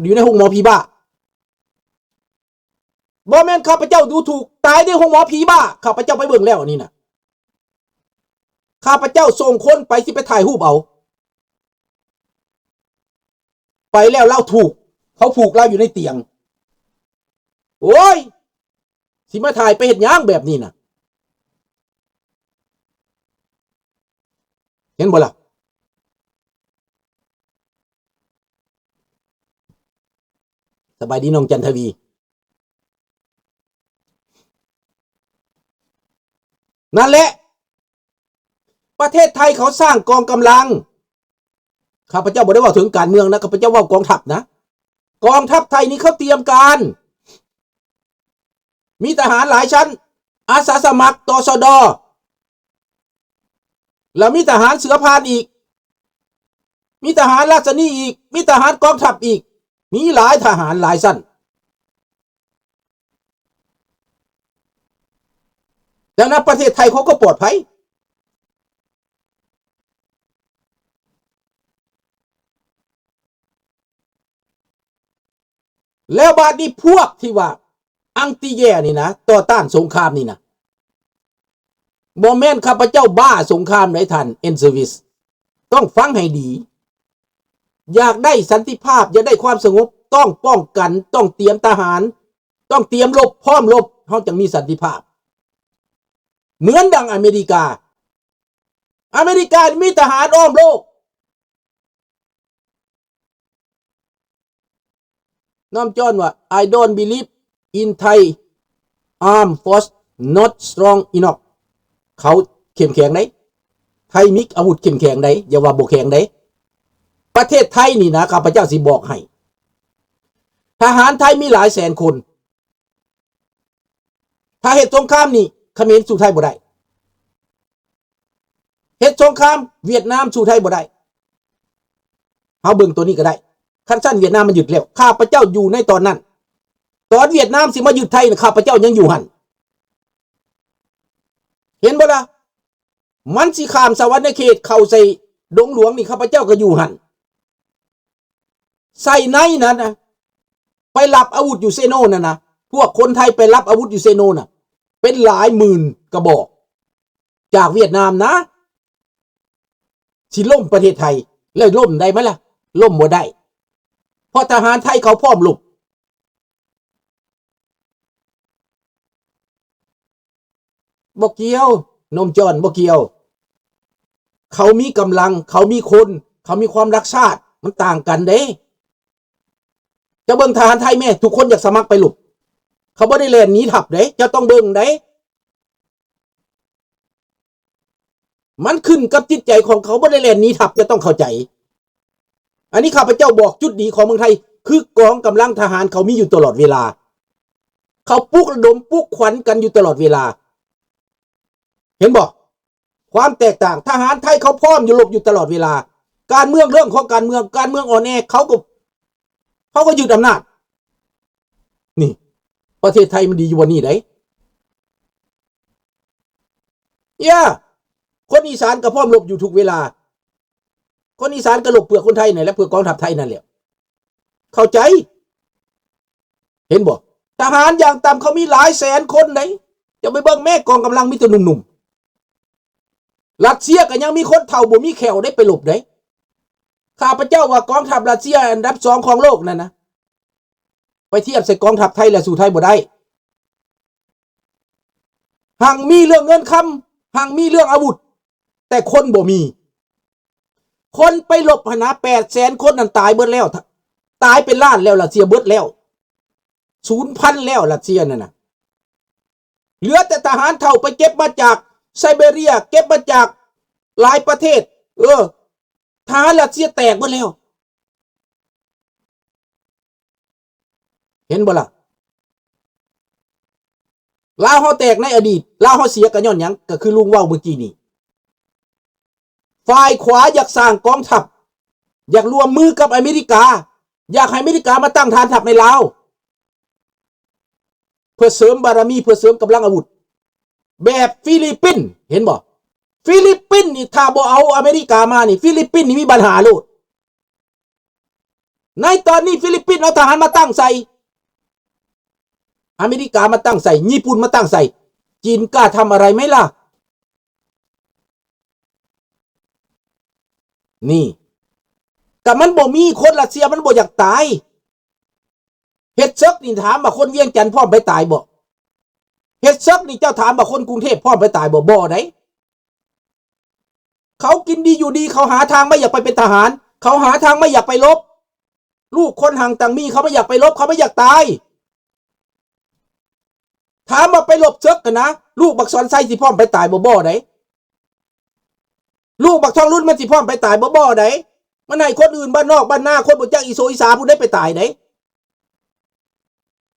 ຢູ່ໃນໂຮງໝໍຜີບ້າ. ບໍ່ແມ່ນຂ້າພະເຈົ້າດູຖູກ, ຕາຍໃນໂຮງໝໍຜີບ້າ. ຂ້າພະເຈົ້າໄປເບິ່ງແລ້ວອັນນີ້ນະ. ຂ້າພະເຈົ້າສົ່ງຄົນໄປ ຊິໄປຖ່າຍຮູບເອົາ. ໄປແລ້ວລາວຖືກ, ເຂົາຜູກລາວຢູ່ໃນຕຽງ. ໂອ້ຍ! ຊິມາຖ່າຍໄປເຮັດຫຍັງແບບນີ້ນະ? ເຫັນບໍ່ລະ? ສະບາຍດີນ້ອງຈັນທະວີ. ນັ້ນແຫຼະ ປະເທດໄທເຂົາສ້າງກອງກຳລັງ, ຂ້າພະເຈົ້າບໍ່ໄດ້ເວົ້າເຖິງການເມືອງນະ, ຂ້າພະເຈົ້າເວົ້າກອງທັບນະ. ກອງທັບໄທນີ້ເຂົາຕຽມການ, ມີທະຫານຫຼາຍຊັ້ນ, ອາສາສະໝັກ ຕສດ ແລ້ວມີທະຫານເສືອຜ່ານອີກ, ມີທະຫານລາຊະນີອີກ, ມີທະຫານກອງທັບອີກ, ມີຫຼາຍທະຫານຫຼາຍຊັ້ນ. ດັ່ງນັ້ນປະເທດໄທເຂົາກໍປອດໄພ. ແລ້ວບາດນີ້ພວກທີ່ວ່າອັງຕິແຍນີ້ນະ ຕໍ່ຕ້ານສົງຄາມນີ້ນະ, ບໍ່ແມ່ນຂ້າພະເຈົ້າບ້າສົງຄາມໃດທ່ານ Ensuite. ຕ້ອງຟັງໃຫ້ດີ. ຢາກໄດ້ສັນຕິພາບ, ຢາກໄດ້ຄວາມສະຫງົບ, ຕ້ອງປ້ອງກັນ, ຕ້ອງຕຽມທະຫານ, ຕ້ອງຕຽມລົບ, ພ້ອມລົບ, ເຮົາຈັ່ງມີສັນຕິພາບ. ເໝືອນດັ່ງອາເມລິກາ. ອາເມລິການີ້ມີທະຫານອ້ອມໂລກ. ນ້ອງຈອນວ່າ I don't believe in Thai armed force not strong enough. ເຂົາເຂັ້ມແຂງໃດ໋. ໄທມີອາວຸດເຂັ້ມແຂງໃດ໋, ຢ່າວ່າບໍ່ແຂງໃດ໋. ປະເທດໄທນີ້ນະ, ຂ້າພະເຈົ້າຊິບອກໃຫ້, ທະຫານໄທມີຫຼາຍແສນຄົນ. ຖ້າເຮັດສົງຄາມນີ້ ຂະເໝນສູ້ໄທບໍ່ໄດ້. ເຮັດສົງຄາມຫວຽດນາມສູ້ໄທບໍ່ໄດ້. ເຮົາເບິ່ງໂຕນີ້ກໍໄດ້. ຄັນຊັ້ນຫວຽດນາມມັນຍຶດແລ້ວ. ຂ້າພະເຈົ້າຢູ່ໃນຕອນນັ້ນ. ຕອນຫວຽດນາມຊິມາຍຶດໄທນະ, ຂ້າພະເຈົ້າຍັງຢູ່ຫັ້ນ. ເຫັນບໍ່ລະ? ມັນຊິຂ້າມສະຫວັນນະເຂດເຂົ້າໃສ່ດົງຫຼວງນີ້, ຂ້າພະເຈົ້າກໍຢູ່ຫັ້ນ. ໄຊໄນນັ້ນນະ ໄປລັບອາວຸດຢູ່ເຊໂນນັ້ນນະ, ພວກຄົນໄທໄປລັບອາວຸດຢູ່ເຊໂນນະ ເປັນຫຼາຍໝື່ນກະບອກ ຈາກຫວຽດນາມນະ. ຊິລົ້ມປະເທດໄທ ແລ້ວລົ້ມໄດ້ໄໝລະ? ລົ້ມບໍ່ໄດ້ ເພາະທະຫານໄທເຂົາພ້ອມລົບ. ບໍ່ກ່ຽວ ໜຸ່ມຈອນ ບໍ່ກ່ຽວ. ເຂົາມີກຳລັງ, ເຂົາມີຄົນ, ເຂົາມີຄວາມຮັກຊາດ, ມັນຕ່າງກັນເດ້. ເຈົ້າເບິ່ງທະຫານໄທແມ້, ທຸກຄົນຢາກສະໝັກໄປລົບ. ເຂົາບໍ່ໄດ້ແລ່ນໜີທັບເດ້, ເຈົ້າຕ້ອງເບິ່ງເດ້. ມັນຂຶ້ນກັບຈິດໃຈຂອງເຂົາ, ບໍ່ໄດ້ແລ່ນໜີທັບ, ຈະຕ້ອງເຂົ້າໃຈ. ອັນນີ້ຂ້າພະເຈົ້າບອກຈຸດດີຂອງເມືອງໄທ, ຄືກອງກຳລັງທະຫານເຂົາມີຢູ່ຕະຫຼອດເວລາ. ເຂົາປຸກລະດົມ, ປຸກຂວັນກັນຢູ່ຕະຫຼອດເວລາ. ເຫັນບໍ່? ຄວາມແຕກຕ່າງ, ທະຫານໄທເຂົາພ້ອມຢູ່ລົບຢູ່ຕະຫຼອດເວລາ. ການເມືອງເລື່ອງຂອງການເມືອງ, ການເມືອງອ່ອນແອ, ເຂົາກໍ, ເຂົາກໍຍຶດອຳນາດ. ນີ້ ປະເທດໄທມັນດີຢູ່ບ່ອນນີ້ໃດ໋. ເອີ ຄົນອີສານກໍພ້ອມລົບຢູ່ທຸກເວລາ. ຄົນອີສານກໍລົບເພື່ອຄົນໄທນັ້ນແຫຼະ, ເພື່ອກອງທັບໄທນັ້ນແຫຼະ. ເຂົ້າໃຈ ເຫັນບໍ່? ທະຫານຢ່າງຕ່ຳເຂົາມີຫຼາຍແສນຄົນໃດ໋. ເຈົ້າໄປເບິ່ງແມ້ ກອງກຳລັງມີແຕ່ໜຸ່ມໆ. ຣັດເຊຍກໍຍັງມີຄົນເຖົ້າບໍ່ມີແຂ້ວໄດ້ໄປລົບເດ້. ຂ້າພະເຈົ້າວ່າກອງທັບຣັດເຊຍອັນດັບສອງຂອງໂລກນັ້ນນະ ໄປທຽບໃສ່ກອງທັບໄທແລ້ວ ສູ້ໄທບໍ່ໄດ້. ຮັ່ງມີເລື່ອງເງິນຄຳ, ຮັ່ງມີເລື່ອງອາວຸດ, ແຕ່ຄົນບໍ່ມີ. ຄົນໄປລົບຫັ້ນນະ ແປດແສນຄົນນັ້ນຕາຍເບິດແລ້ວ, ຕາຍເປັນລ້ານແລ້ວ, ຣັດເຊຍເບິດແລ້ວ, ສູນພັນແລ້ວ ຣັດເຊຍນັ້ນນະ. ເຫຼືອແຕ່ທະຫານເຖົ້າໄປເກັບມາຈາກໄຊເບເຣຍ, ເກັບມາຈາກຫຼາຍປະເທດ. ເອີ ທະຫານຣັດເຊຍແຕກເບິດແລ້ວ. ເຫັນບໍ່ລະ? ລາວເຮົາແຕກໃນອະດີດ, ລາວເຮົາເສຍກໍຍ້ອນຫຍັງ? ກໍຄືລຸງເວົ້າເມື່ອກີ້ນີ້. ຝ່າຍຂວາຢາກສ້າງກອງທັບ, ຢາກຮ່ວມມືກັບອາເມລິກາ, ຢາກໃຫ້ອາເມລິກາມາຕັ້ງຖານທັບໃນລາວ ເພື່ອເສີມບາລະມີ, ເພື່ອເສີມກຳລັງອາວຸດ ແບບຟີລິບປິນ. ເຫັນບໍ່? ຟີລິບປິນນີ້ ຖ້າບໍ່ເອົາອາເມລິກາມານີ້, ຟີລິບປິນນີ້ມີບັນຫາໂລດ. ໃນຕອນນີ້ ຟີລິບປິນເອົາທະຫານມາຕັ້ງໃສ່, ອາເມລິກາມາຕັ້ງໃສ່, ຍີ່ປຸ່ນມາຕັ້ງໃສ່, ຈີນກ້າທຳອະໄລໄໝລະ? ນີ້ ກະມັນບໍ່ມີ, ຄົນຣັດເຊຍມັນບໍ່ຢາກຕາຍ. ເຮັດເສິກນີ້ ຖາມວ່າຄົນວຽງຈັນພ້ອມໄປຕາຍບໍ່? ເຮັດເສິກນີ້ ເຈົ້າຖາມວ່າຄົນກຸງເທບພ້ອມໄປຕາຍບໍ່? ບໍ່ໄດ໋. ເຂົາກິນດີຢູ່ດີ, ເຂົາຫາທາງບໍ່ຢາກໄປເປັນທະຫານ, ເຂົາຫາທາງບໍ່ຢາກໄປລົບ. ລູກຄົນຮັ່ງຕັ້ງມີ ເຂົາບໍ່ຢາກໄປລົບ, ເຂົາບໍ່ຢາກຕາຍ. ຖາມວ່າໄປລົບເສິກຫັ້ນນະ, ລູກບັກສອນໄຊຊິພ້ອມໄປຕາຍບໍ່? ບໍ່ໄດ໋. ລູກບັກທອງລຸນມັນຊິພ້ອມໄປຕາຍບໍ່? ບໍ່ໄດ໋. ມັນໃຫ້ຄົນອື່ນບ້ານນອກບ້ານນາ, ຄົນບໍ່ຈັກອີໂສອີສາຜູ້ໃດໄປຕາຍໄດ໋.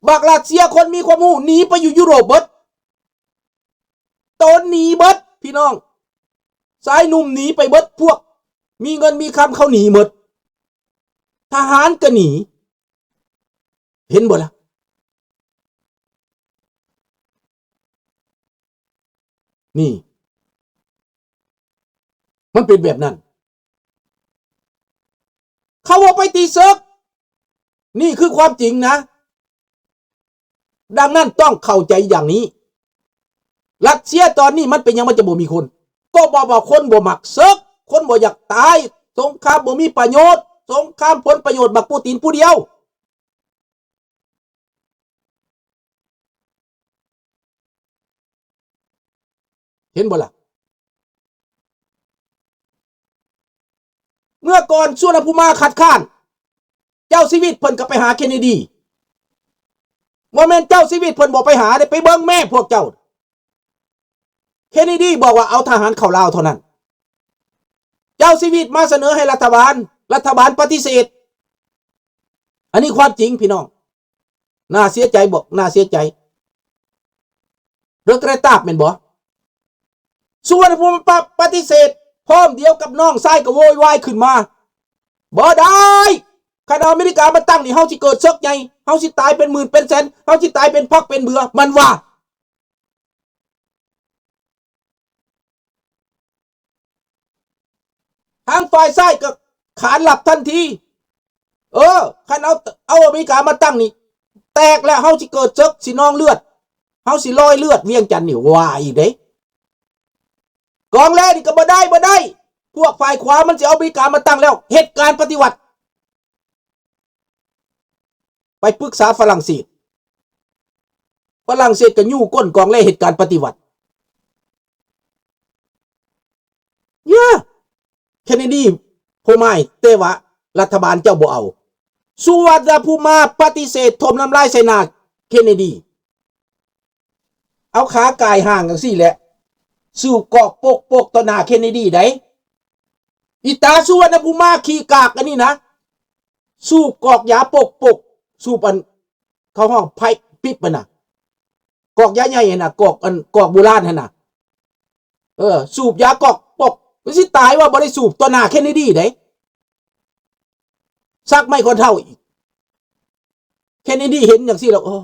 ບັກຣັດເຊຍຄົນມີຄວາມຮູ້ໜີໄປຢູ່ຢູໂຣບເບິດ. ໂຕນໜີເບິດ ພີ່ນ້ອງ. ຊາຍໜຸ່ມໜີໄປເບິດ, ພວກມີເງິນມີຄຳເຂົາໜີໝົດ. ທະຫານກໍໜີ. ເຫັນບໍ່ລະ? ນີ້ ມັນເປັນແບບນັ້ນ. ເຂົາບໍ່ໄປຕີເສິກ. ນີ້ຄືຄວາມຈິງນະ. ດັ່ງນັ້ນຕ້ອງເຂົ້າໃຈຢ່າງນີ້. ຣັດເຊຍຕອນນີ້ມັນເປັນຫຍັງມັນຈະບໍ່ມີຄົນ? ກໍບອກວ່າຄົນບໍ່ມັກເສິກ, ຄົນບໍ່ຢາກຕາຍ, ສົງຄາມບໍ່ມີປະໂຫຍດ, ສົງຄາມຜົນປະໂຫຍດບັກປູຕິນຜູ້ດຽວ. ເຫັນບໍ່ລະ? ເມື່ອກ່ອນສຸວັນນະພູມາຄັດຄ້ານ, ເຈົ້າຊີວິດເພິ່ນກໍໄປຫາເຄນເນດີ. ບໍ່ແມ່ນເຈົ້າຊີວິດເພິ່ນບໍ່ໄປຫາເດ້, ໄປເບິ່ງແມ້ພວກເຈົ້າ. ເຄນເນດີບອກວ່າເອົາທະຫານເຂົ້າລາວເທົ່ານັ້ນ. ເຈົ້າຊີວິດມາສະເໜີໃຫ້ລັດຖະບານ, ລັດຖະບານປະຕິເສດ. ອັນນີ້ຄວາມຈິງພີ່ນ້ອງ. ໜ້າເສຍໃຈບໍ່? ໜ້າເສຍໃຈ. ເລິກແລຕາບແມ່ນບໍ່? ສຸວັນນະພູມ ປະ ປະຕິເສດ ພ້ອມດຽວກັບນ້ອງຊາຍກໍໂວຍວາຍຂຶ້ນມາ. ບໍ່ໄດ້! ຄັນເອົາອາເມລິກາມາຕັ້ງນີ້ ເຮົາຊິເກີດເສິກໃຫຍ່, ເຮົາຊິຕາຍເປັນໝື່ນເປັນແສນ, ເຮົາຊິຕາຍເປັນຜັກເປັນເບືອ, ມັນວ່າ. ທາງຝ່າຍຊ້າຍກໍຂານລັບທັນທີ. ເອີ ຄັນເອົາ ເອົາອາເມລິກາມາຕັ້ງນີ້ ແຕກແລ້ວ ເຮົາຊິເກີດເສິກ ຊິນອງເລືອດ, ເຮົາຊິລອຍເລືອດວຽງຈັນນີ້ ວ່າອີກເດ້. ກອງແລນີ້ກໍບໍ່ໄດ້ ບໍ່ໄດ້, ພວກຝ່າຍຂວາມັນຊິເອົາອາເມລິກາມາຕັ້ງແລ້ວ ເຮັດການປະຕິວັດ. ໄປປຶກສາຝຣັ່ງເສດ, ຝຣັ່ງເສດກໍຍູ້ກົ້ນກອງແລເຮັດການປະຕິວັດ. ເຍ ເຄນເນດີ ໂພມາຍ ແຕ່ວ່າລັດຖະບານເຈົ້າບໍ່ເອົາ. ສຸວັນນະພູມາປະຕິເສດ ຖົມນ້ຳລາຍໃສ່ໜ້າເຄນເນດີ. ເອົາຂາກ່າຍຮ່າງຈັ່ງຊີ້ແຫຼະ ສູບກອກປົກໆຕໍ່ໜ້າເຄນເນດີໄດ໋. ອີຕາສຸວັນນະພູມາຂີ້ກາກອັນນີ້ນະ ສູບກອກຢາປົກໆ ສູບອັນ ເຂົາຮ້ອງໄພປິບຫັ້ນນະ ກອກຢາໃຫຍ່ຫັ້ນນະ ກອກອັນ ກອກໂບລານຫັ້ນນະ. ເອີ ສູບຢາກອກປົກ ມັນຊິຕາຍວ່າບໍ່ໄດ້ສູບຕໍ່ໜ້າເຄນເນດີໄດ໋. ສັກໄມ້ຂ້ອເທົ້າອີກ. ເຄນເນດີເຫັນຈັ່ງຊີ້ແລ້ວ ໂອ້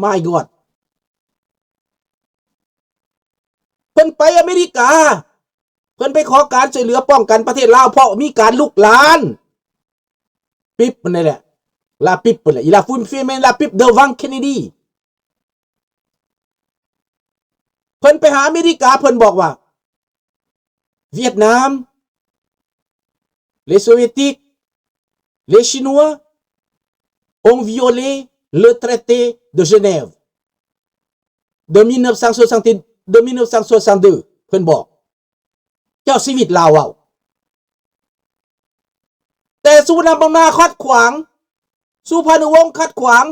My God ເພິ່ນໄປອາເມລິກາ ເພິ່ນໄປຂໍການຊ່ວຍເຫຼືອປ້ອງກັນປະເທດລາວ ເພາະມີການລຸກລານ ປິບມັນນີ້ແຫຼະ ລາປິບເພິ່ນແຫຼະ ອີລາຟຸນຟີແມນ ລາປິບ ເດີວັງ ເຄນເນດີ. ເພິ່ນໄປຫາອາເມລິກາ ເພິ່ນບອກວ່າ ຫວຽດນາມ les Soviétiques, les Chinois ont violé le traité de Genève de mille neuf cent soixante, de mille neuf cent soixante-deux ເພິ່ນບອກ ເຈົ້າຊີວິດລາວເວົ້າ. ແຕ່ສຸວັນນະພູມາຂັດຂວາງ, ສຸພານຸວົງຂັດຂວາງ,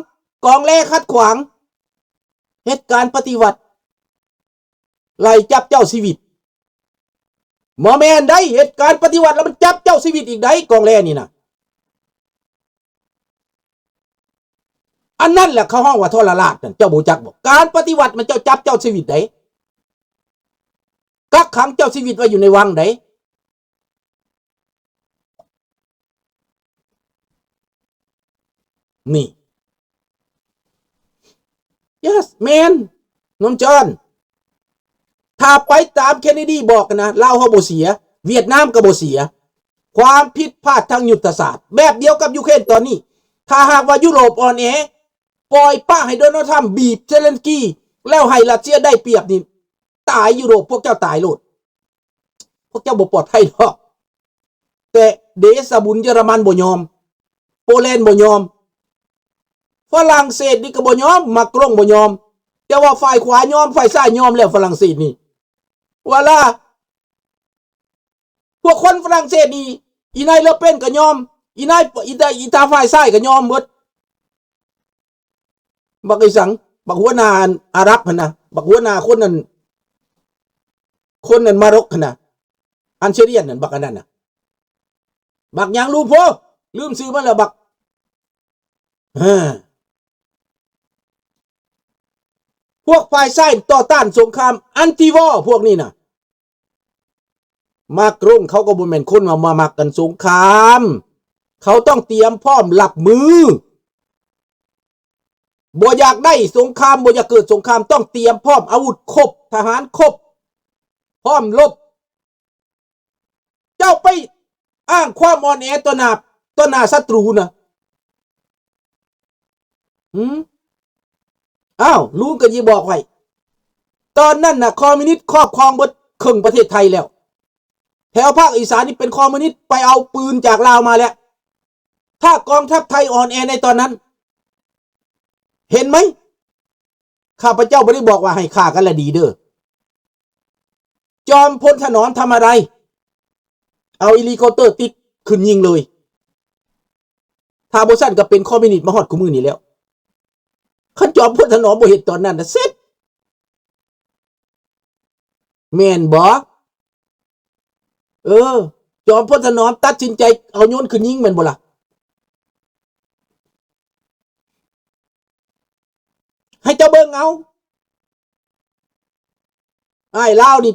ກອງແລຂັດຂວາງ ເຮັດການປະຕິວັດ ໄລ່ຈັບເຈົ້າຊີວິດ. ບໍ່ແມ່ນໄດ໋ ເຮັດການປະຕິວັດແລ້ວມັນຈັບເຈົ້າຊີວິດອີກໄດ໋ ກອງແລນີ້ນະ. ອັນນັ້ນແຫຼະເຂົາຮ້ອງວ່າທໍລະລາດນັ້ນ ເຈົ້າບໍ່ຮູ້ຈັກບໍ່? ການປະຕິວັດມັນເຈົ້າຈັບເຈົ້າຊີວິດໄດ໋ ກັກຂັງເຈົ້າຊີວິດໄວ້ຢູ່ໃນວັງໄດ໋. ນີ້ Yes ແມ່ນ ນ້ອງຈອນ ຖ້າໄປຕາມເຄນເນດີບອກນະ ລາວເຮົາບໍ່ເສຍ ຫວຽດນາມກໍບໍ່ເສຍ. ຄວາມຜິດພາດທາງຍຸດທະສາດ ແບບດຽວກັບຢູເຄຣນຕອນນີ້. ຖ້າຫາກວ່າຢູໂຣບອ່ອນແອ ປ່ອຍປະໃຫ້ໂດນັລທຣຳບີບເຊເລັນສກີ ແລ້ວໃຫ້ຣັດເຊຍໄດ້ປຽບນີ້ ຕາຍຢູໂຣບ, ພວກເຈົ້າຕາຍໂລດ. ພວກເຈົ້າບໍ່ປອດໄພດອກ. ແຕ່ເດຊະບຸນເຢຍລະມັນບໍ່ຍອມ, ໂປແລນບໍ່ຍອມ, ຝຣັ່ງເສດນີ້ກໍບໍ່ຍອມ, ມາກຣົງບໍ່ຍອມ. ແຕ່ວ່າຝ່າຍຂວາຍອມ, ຝ່າຍຊ້າຍຍອມແລ້ວ, ຝຣັ່ງເສດນີ້. ວາລາ ພວກຄົນຝຣັ່ງເສດນີ້ ອີນາຍເລເປັນກໍຍອມ, ອີນາຍ ອີຕາ ອີຕາຝ່າຍຊ້າຍກໍຍອມເບິດ. ບັກອີສັງ ບັກຫົວໜ້າອາຣັບຫັ້ນນະ, ບັກຫົວໜ້າຄົນນັ້ນ ຄົນນັ້ນມາຣັອກຫັ້ນນະ, ອັນເຊຣຽນນັ້ນ, ບັກອັນນັ້ນນະ, ບັກຫຍັງລູໂພ ລືມຊື່ມັນແລ້ວ, ບັກ ເອີ ພວກຝ່າຍຊ້າຍຕໍ່ຕ້ານສົງຄາມ anti war ພວກນີ້ນະ. ມາກຣົງເຂົາກໍບໍ່ແມ່ນຄົນວ່າມາມັກກັນສົງຄາມ, ເຂົາຕ້ອງຕຽມພ້ອມຮັບມື. ບໍ່ຢາກໄດ້ສົງຄາມ, ບໍ່ຢາກເກີດສົງຄາມ, ຕ້ອງຕຽມພ້ອມອາວຸດຄົບ, ທະຫານຄົບ, ພ້ອມລົບ. ເຈົ້າໄປອ້າງຄວາມອ່ອນແອຕໍ່ໜ້າ ຕໍ່ໜ້າສັດຕູນະ. ຫືມ? ອ້າວ ລຸງກໍຊິບອກໄວ້, ຕອນນັ້ນນະ ຄອມມິວນິດຄອບຄອງເບິດເຄິ່ງປະເທດໄທແລ້ວ. ແຖວພາກອີສານນີ້ເປັນຄອມມິວນິດ ໄປເອົາປືນຈາກລາວມາແລ້ວ. ຖ້າກອງທັບໄທອ່ອນແອໃນຕອນນັ້ນ ເຫັນໄໝ? ຂ້າພະເຈົ້າບໍ່ໄດ້ບອກວ່າໃຫ້ຂ້າກັນລະດີເດີ້. ຈອມພົນຖະໜອມທຳອະໄລ? ເອົາເຮລິຄອບເຕີຕິດຂຶ້ນຍິງເລີຍ. ຖ້າບໍ່ຊັ້ນກໍເປັນຄອມມິວນິດມາຮອດຄູ່ມື້ນີ້ແລ້ວ. ຄັນຈອມພົນຖະໜອມບໍ່ເຮັດຕອນນັ້ນນະ ເສັດ. ແມ່ນບໍ່? ເອີ ຈອມພົນຖະໜອມຕັດສິນໃຈເອົາຍົນຂຶ້ນຍິງແມ່ນບໍ່ລະ? ໃຫ້ເຈົ້າເບິ່ງເອົາ. ອ້າຍລາວນີ້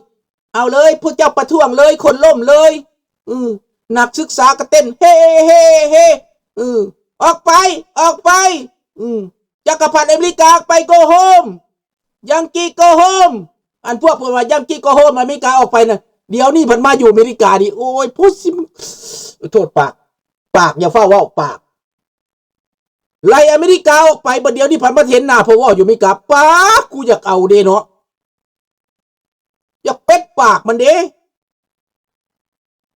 ເອົາເລີຍ, ພວກເຈົ້າປະທ້ວງເລີຍ, ຄົນລົ້ມເລີຍ. ອື ນັກສຶກສາກໍເຕັ້ນ ເຮ ເຮ ເຮ. ອື ອອກໄປ ອອກໄປ. ອື ຈັກກະພັດອາເມລິກາອອກໄປ go home. Yankee go home. ອັນພວກເພິ່ນວ່າ Yankee go home ອາເມລິກາອອກໄປນະ, ດຽວນີ້ເພິ່ນມາຢູ່ອາເມລິການີ້ ໂອ້ຍ ຜູ້ຊິ ໂທດປາກ ປາກ ຢ່າຟ້າວເວົ້າປາກ. ໄລ່ອາເມລິກາອອກໄປ, ບັດດຽວນີ້ພັດມາເຫັນໜ້າພວກເວົ້າຢູ່ອາເມລິກາ. ປາກ ກູຢາກເອົາເດ້ເນາະ, ຢາກເປັດປາກມັນເດ້.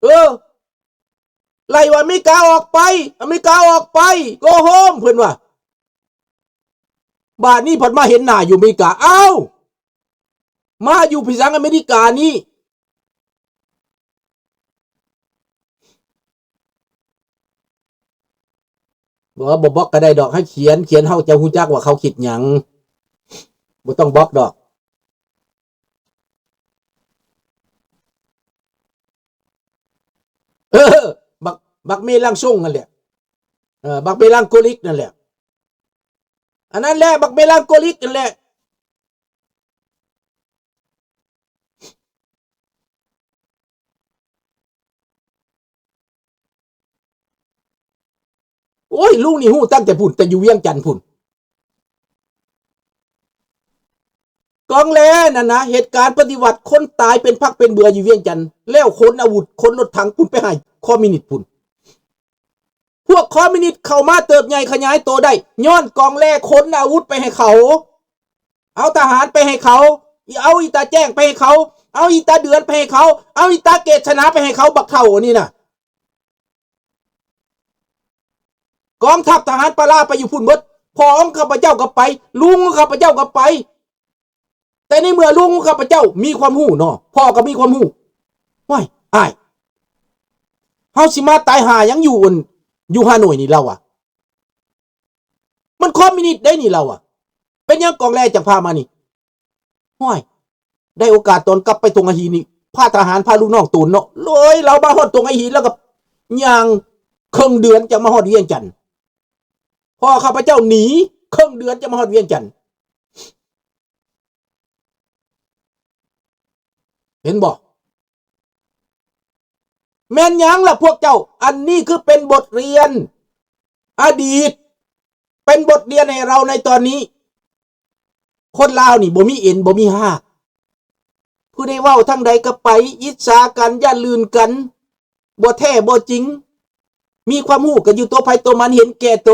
ເອີ ໄລ່ວ່າອາເມລິກາອອກໄປ, ອາເມລິກາອອກໄປ, go home ເພິ່ນວ່າ. ບາດນີ້ພັດມາເຫັນໜ້າຢູ່ອາເມລິກາ, ອ້າວ ມາຢູ່ພິສັງອາເມລິການີ້. ບໍ່ ບໍ່ບລັອກກໍໄດ້ດອກ, ໃຫ້ຂຽນ, ຂຽນເຮົາຈະຮູ້ຈັກວ່າເຂົາຄິດຫຍັງ, ບໍ່ຕ້ອງບລັອກດອກ. ເອີ ບັກ ບັກເມລັງຊົງນັ້ນແຫຼະ, ເອີ ບັກເມລັງໂກລິກນັ້ນແຫຼະ, ອັນນັ້ນແຫຼະ ບັກເມລັງໂກລິກນັ້ນແຫຼະ. ໂອ້ຍ ລຸງນີ້ຮູ້ຕັ້ງແຕ່ພຸ້ນ, ແຕ່ຢູ່ວຽງຈັນພຸ້ນ. ກອງແລນັ້ນນະ ເຮັດການປະຕິວັດ, ຄົນຕາຍເປັນພັກເປັນເບືອຢູ່ວຽງຈັນ, ແລ້ວຂົນອາວຸດ, ຂົນລົດຖັງພຸ້ນໄປໃຫ້ຄອມມິວນິດພຸ້ນ. ພວກຄອມມິວນິດເຂົ້າມາເຕີບໃຫຍ່ຂະຫຍາຍໂຕໄດ້ ຍ້ອນກອງແລຂົນອາວຸດໄປໃຫ້ເຂົາ, ເອົາທະຫານໄປໃຫ້ເຂົາ, ເອົາອີຕາແຈ້ງໄປໃຫ້ເຂົາ, ເອົາອີຕາເດືອນໄປໃຫ້ເຂົາ, ເອົາອີຕາເກດຊະນາໄປໃຫ້ເຂົາ, ບັກເຖົ້າອັນນີ້ນະ. ກອງທັບທະຫານປາລາໄປຢູ່ພຸ້ນເບິດ, ພໍ່ຂອງຂ້າພະເຈົ້າກໍໄປ, ລຸງຂອງຂ້າພະເຈົ້າກໍໄປ. ແຕ່ໃນເມື່ອລຸງຂອງຂ້າພະເຈົ້າມີຄວາມຮູ້ເນາະ, ພໍ່ກໍມີຄວາມຮູ້, ຫ້ວຍ ອ້າຍ ເຮົາຊິມາຕາຍຫ່າຫຍັງຢູ່ ອັນ ຢູ່ຮ່າໂນ້ຍນີ້ ລາວວ່າ. ມັນຄອມມິວນິດໄດ໋ນີ້ ລາວວ່າ. ເປັນຫຍັງກອງແລຈັ່ງພາມານີ້? ຫ້ວຍ ໄດ້ໂອກາດຕອນກັບໄປທົ່ງອາຫີນນີ້ ພາທະຫານ ພາລູກນ້ອງໂຕນເນາະ. ໂອ້ຍ ລາວມາຮອດທົ່ງອາຫີນ ລາວກໍຍ່າງເຄິ່ງເດືອນຈັ່ງມາຮອດວຽງຈັນ. ພໍ່ຂ້າພະເຈົ້າໜີເຄິ່ງເດືອນຈັ່ງມາຮອດວຽງຈັນ. ເຫັນບໍ່? ແມ່ນຫຍັງລະພວກເຈົ້າ? ອັນນີ້ຄືເປັນບົດຮຽນອະດີດ, ເປັນບົດຮຽນໃຫ້ເຮົາໃນຕອນນີ້. ຄົນລາວນີ້ບໍ່ມີເອັນບໍ່ມີຮາກ, ຜູ້ໃດເວົ້າທາງໃດກໍໄປ, ອິດສາກັນ, ຢ້ານລື່ນກັນ. ບໍ່ແທ້ບໍ່ຈິງ ມີຄວາມຮູ້ກໍຢູ່ຕົວໃຜຕົວມັນ ເຫັນແກ່ໂຕ